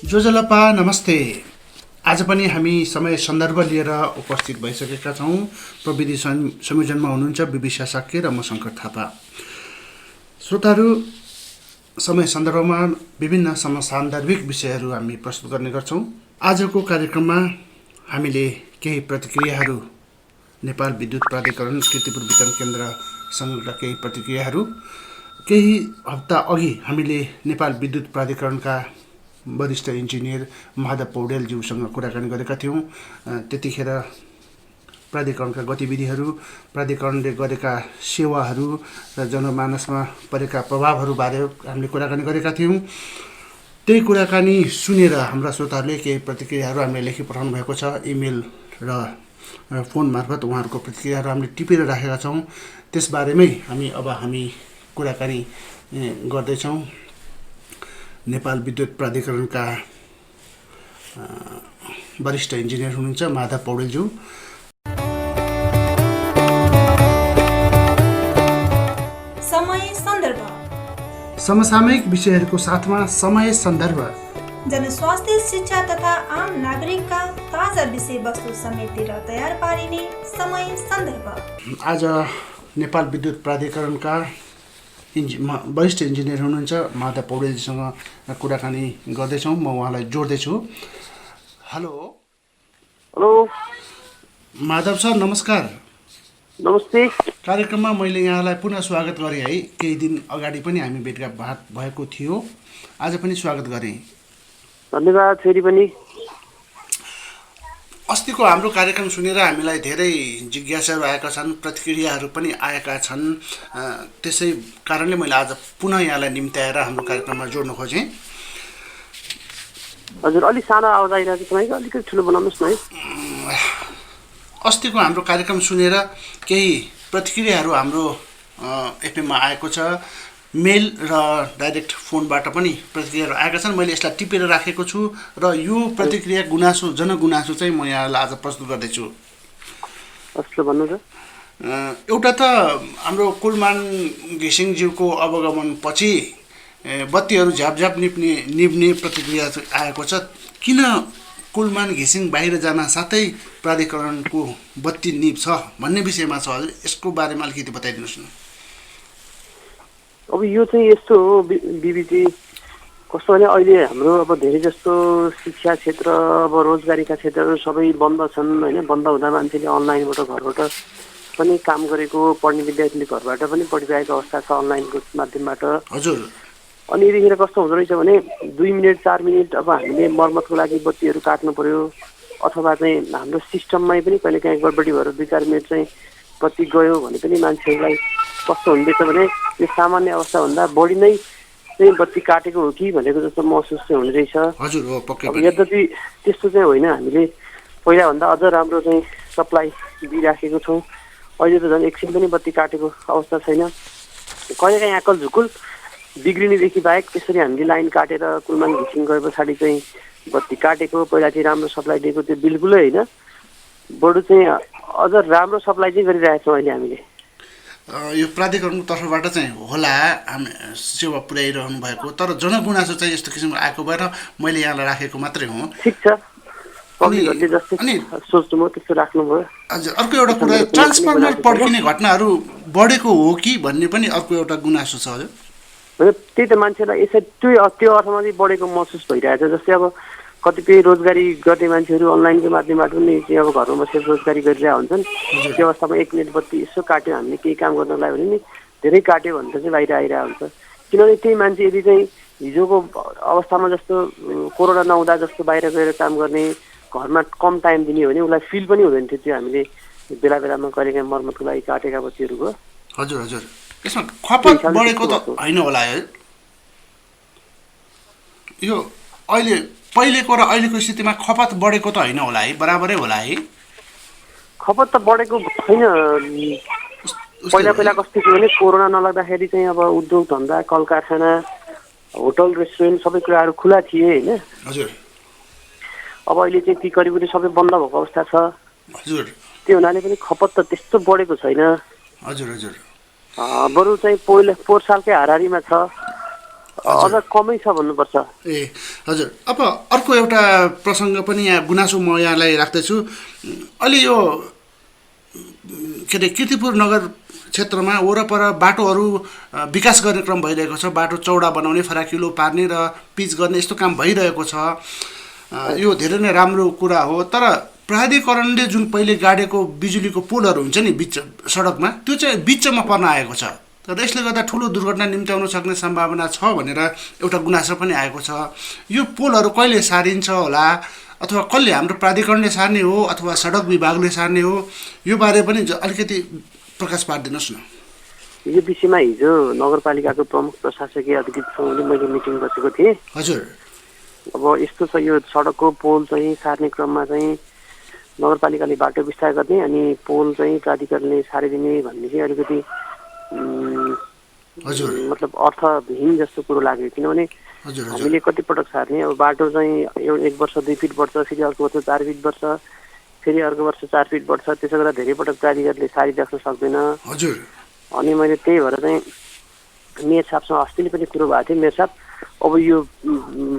जोजलपा नमस्ते। आज पनि हामी समय सन्दर्भ लिएर उपस्थित भइसकेका छौँ। प्रविधि संयोजनमा हुनुहुन्छ BBSha शक्य र म शङ्कर थापा। श्रोताहरू, समय सन्दर्भमा विभिन्न समसान्दर्भिक विषयहरू हामी प्रस्तुत गर्ने गर्छौँ। आजको कार्यक्रममा हामीले केही प्रतिक्रियाहरू नेपाल विद्युत प्राधिकरण किर्तिपुर वितरण केन्द्रसँगका केही प्रतिक्रियाहरू, केही हप्ता अघि हामीले नेपाल विद्युत प्राधिकरणका वरिष्ठ इन्जिनियर माधव पौड्यालज्यूसँग कुराकानी गरेका थियौँ। त्यतिखेर प्राधिकरणका गतिविधिहरू, प्राधिकरणले गरेका सेवाहरू र जनमानसमा परेका प्रभावहरूबारे हामीले कुराकानी गरेका थियौँ। त्यही कुराकानी सुनेर हाम्रा श्रोताहरूले केही प्रतिक्रियाहरू हामीले लेखी पठाउनु भएको छ। इमेल र फोन मार्फत उहाँहरूको प्रतिक्रियाहरू हामीले टिपेर राखेका छौँ। त्यसबारेमै हामी कुराकानी गर्दैछौँ। नेपाल विद्युत प्राधिकरणका वरिष्ठ इन्जिनियर हुनुहुन्छ माधव पौड्यालज्यू। समय सन्दर्भ, समसामयिक विषयहरूको साथमा समय सन्दर्भ, जनस्वास्थ्य, शिक्षा तथा आम नागरिकका ताजा विषयवस्तु समेटेर तयार पारिने समय सन्दर्भ। आज नेपाल विद्युत प्राधिकरणका वरिष्ठ इन्जिनियर हुनुहुन्छ माधव पौड्यालजीसँग कुराकानी गर्दैछौँ। म उहाँलाई जोड्दैछु। हेलो माधव सर, नमस्कार। नमस्ते। कार्यक्रममा मैले यहाँलाई पुनः स्वागत गरेँ है। केही दिन अगाडि पनि हामी भेटघाट भएको थियो, आज पनि स्वागत गरेँ। धन्यवाद। फेरि पनि अस्तिको हाम्रो कार्यक्रम सुनेर हामीलाई धेरै जिज्ञासाहरू आएका छन्, प्रतिक्रियाहरू पनि आएका छन्। त्यसै कारणले मैले आज पुनः यहाँलाई निम्त्याएर हाम्रो कार्यक्रममा जोड्न खोजेँ। हजुर, अलिक सानो आवाज आइरहेको छ, तपाईँको अलिकति ठुलो बनाउनुहोस् न है। अस्तिको हाम्रो कार्यक्रम सुनेर केही प्रतिक्रियाहरू हाम्रो एफएममा आएको छ। मेल र डाइरेक्ट फोनबाट पनि प्रतिक्रियाहरू आएका छन्। मैले यसलाई टिपेर राखेको छु र यो प्रतिक्रिया जनगुनासो चाहिँ म यहाँलाई आज प्रस्तुत गर्दैछु। एउटा त हाम्रो कुलमान घिसिङज्यूको अवगमनपछि बत्तीहरू झ्यापझ्याप निप्ने प्रतिक्रिया आएको छ। किन कुलमान घिसिङ बाहिर जान साथै प्राधिकरणको बत्ती निप्छ भन्ने विषयमा छ। यसको बारेमा अलिकति बताइदिनुहोस् न। अब यो चाहिँ यस्तो हो बिबिजी, कस्तो भने अहिले हाम्रो अब धेरै जस्तो शिक्षा क्षेत्र, अब रोजगारीका क्षेत्रहरू सबै बन्द छन् होइन। बन्द हुँदा मान्छेले अनलाइनबाट घरबाट पनि काम गरेको, पढ्ने विद्यार्थीले घरबाट पनि पढिरहेको अवस्था छ अनलाइनको माध्यमबाट। हजुर। अनि यतिखेर कस्तो हुँदो रहेछ भने 2 मिनट 4 मिनट अब हामीले मर्मतको लागि बत्तीहरू काट्नु पर्यो, अथवा चाहिँ हाम्रो सिस्टममै पनि कहिले काहीँ गडबडी भएर 2-4 मिनट चाहिँ बत्ती गयो भने पनि मान्छेहरूलाई कस्तो हुँदैछ भने यो सामान्य अवस्थाभन्दा बढी नै चाहिँ बत्ती काटेको हो कि भनेको जस्तो महसुस चाहिँ हुने रहेछ। हजुर हो, पक्कै पनि। यद्यपि त्यस्तो चाहिँ होइन, हामीले पहिलाभन्दा अझ राम्रो चाहिँ सप्लाई दिइराखेको छौँ। अहिले त झन् एकछिन पनि बत्ती काटेको अवस्था छैन। कहिलेकाहीँ आकल झुकुल बिग्रिनेदेखि बाहेक त्यसरी हामीले लाइन काटेर कुलमान घिसिङ गए पछाडि चाहिँ बत्ती काटेको, पहिला चाहिँ राम्रो सप्लाई दिएको त्यो बिल्कुलै होइन। बरु चाहिँ अझ राम्रो सप्लाई चाहिँ गरिरहेको छौँ अहिले हामीले। यो प्राधिकरणको तर्फबाट चाहिँ होला हामी सेवा पुर्याइरहनु भएको, तर जनगुनासो चाहिँ यस्तो किसिमको आएको भएर मैले यहाँलाई राखेको मात्रै हो। ठिक छ, पब्लिकहरूले जस्तै सोच्नु म त्यस्तो राख्नुभयो। हजुर, अर्को एउटा कुरा, ट्रान्सफर्मर पड्किने घटनाहरू बढेको हो कि भन्ने पनि अर्को एउटा गुनासो छ। हजुर, त्यही त मान्छेलाई यसरी त्यो अर्थमा चाहिँ बढेको महसुस भइरहेछ। जस्तै अब कतिपय रोजगारी गर्ने मान्छेहरू अनलाइनको माध्यमबाट पनि चाहिँ अब घरमा बसेर रोजगारी गरिरहेका हुन्छन्। त्यो अवस्थामा 1 मिनट बत्ती यसो काट्यो, हामीले केही काम गर्न लाग्यो भने नि धेरै काट्यो भने चाहिँ बाहिर आइरहेको हुन्छ। किनभने त्यही मान्छे यदि चाहिँ हिजोको अवस्थामा जस्तो कोरोना नहुँदा जस्तो बाहिर गएर काम गर्ने, घरमा कम टाइम दिने हो भने उसलाई फिल पनि हुँदैन थियो त्यो हामीले बेला बेलामा कहिलेकाहीँ मर्मतको लागि काटेका बत्तीहरूको। हजुर हजुर, यसमा खपत बढेको त होइन होला है? यो पहिलेको र अहिलेको स्थितिमा खपत बढेको त होइन होला है? बराबरै होला है? खपत त बढेको छैन। पहिला कस्तो थियो भने कोरोना नलाग्दाखेरि चाहिँ अब उद्योग धन्दा, कल कारखाना, होटल, रेस्टुरेन्ट सबै कुराहरू खुला थिए होइन। हजुर। अब अहिले चाहिँ ती करिब सबै बन्द भएको अवस्था छ। हजुर। त्यो हुनाले पनि खपत त त्यस्तो बढेको छैन। हजुर हजुर। बरु चाहिँ पोहोर सालकै हाराहारीमा छ। अझ कमै छ भन्नुपर्छ। ए हजुर, अब अर्को एउटा प्रसङ्ग पनि यहाँ गुनासो म यहाँलाई राख्दैछु। अलि यो के अरे किर्तिपुर नगर क्षेत्रमा वरपर बाटोहरू विकास गर्ने क्रम भइरहेको छ। बाटो चौडा बनाउने, फराकिलो पार्ने र पिच गर्ने यस्तो काम भइरहेको छ। यो धेरै नै राम्रो कुरा हो। तर प्राधिकरणले जुन पहिले गाडेको बिजुलीको पोलहरू हुन्छ नि बिच सडकमा, त्यो चाहिँ बिचमा पर्न आएको छ र यसले गर्दा ठुलो दुर्घटना निम्त्याउन सक्ने सम्भावना छ भनेर एउटा गुनासो पनि आएको छ। यो पोलहरू कहिले सारिन्छ होला, अथवा कसले, हाम्रो प्राधिकरणले सार्ने हो अथवा सडक विभागले सार्ने हो, यो बारे पनि अलिकति प्रकाश पारिदिनुहोस् न। यो विषयमा हिजो नगरपालिकाको प्रमुख प्रशासकीय अधिकृतसँग मैले मिटिङ बसेको थिएँ। हजुर, अब यस्तो छ, यो सडकको पोल चाहिँ सार्ने क्रममा चाहिँ नगरपालिकाले बाटो विस्तार गर्ने अनि पोल चाहिँ प्राधिकरणले सारिदिने भन्ने चाहिँ अलिकति मतलब अर्थविहीन जस्तो कुरो लाग्यो। किनभने हामीले कतिपटक सार्ने, अब बाटो चाहिँ एक वर्ष 2 फिट बढ्छ, फेरि अर्को वर्ष 4 फिट बढ्छ, फेरि अर्को वर्ष 4 फिट बढ्छ। त्यसो गर्दा धेरै पटक प्राधिकरणले सारिराख्न सक्दैन। अनि मैले त्यही भएर चाहिँ मेयर साहबसँग अस्तिले पनि कुरो भएको थियो। मेयर साहब, अब यो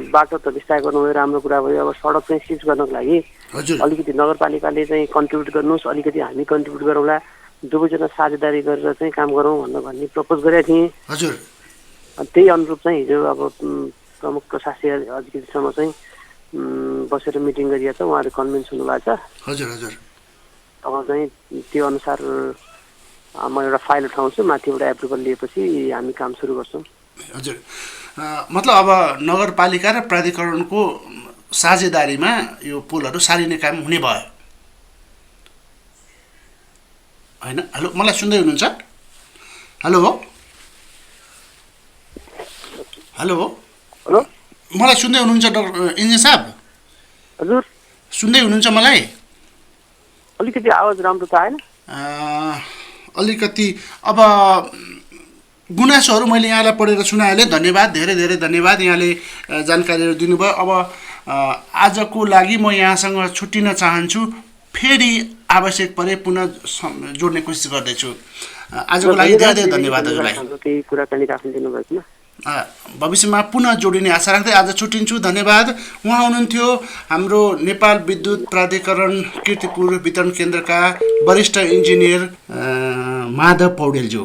बाटो त विस्तार गर्नुभयो, राम्रो कुरा भयो। अब सडक चाहिँ सिज गर्नको लागि अलिकति नगरपालिकाले चाहिँ कन्ट्रिब्युट गर्नुहोस्, अलिकति हामी कन्ट्रिब्युट गरौँला, दुवैजना साझेदारी गरेर चाहिँ काम गरौँ भन्ने प्रपोज गरेका थिएँ। हजुर, त्यही अनुरूप चाहिँ हिजो अब प्रमुख प्रशासकीय अधिकृतसँग चाहिँ बसेर मिटिङ गरिएको छ। उहाँहरू कन्भिन्स हुनुभएको छ। हजुर हजुर, अब चाहिँ त्यो अनुसार म एउटा फाइल उठाउँछु, माथिबाट एप्रुभल लिएपछि हामी काम सुरु गर्छौँ। हजुर, मतलब अब नगरपालिका र प्राधिकरणको साझेदारीमा यो पुलहरू सारिने काम हुने भयो होइन? हेलो, मलाई सुन्दै हुनुहुन्छ? हेलो हेलो हेलो, मलाई सुन्दै हुनुहुन्छ इन्जिनियर साहब? हजुर, सुन्दै हुनुहुन्छ मलाई? अलिकति आवाज राम्रो त आएन। अलिकति अब गुनासोहरू मैले यहाँलाई पढेर सुनाएँ। धन्यवाद, धेरै धेरै धन्यवाद, यहाँले जानकारीहरू दिनुभयो। अब आजको लागि म यहाँसँग छुट्टिन चाहन्छु। फेरि आवश्यक परे पुनः जोड्ने कोसिस गर्दैछु। आजको लागि धेरै धेरै धन्यवाद हजुरलाई। केही कुराकानी राख्न दिनुभएको छ। भविष्यमा पुनः जोडिने आशा राख्दै आज छुट्टिन्छु। धन्यवाद। उहाँ हुनुहुन्थ्यो हाम्रो नेपाल विद्युत प्राधिकरण किर्तिपुर वितरण केन्द्रका वरिष्ठ इन्जिनियर माधव पौडेलज्यू।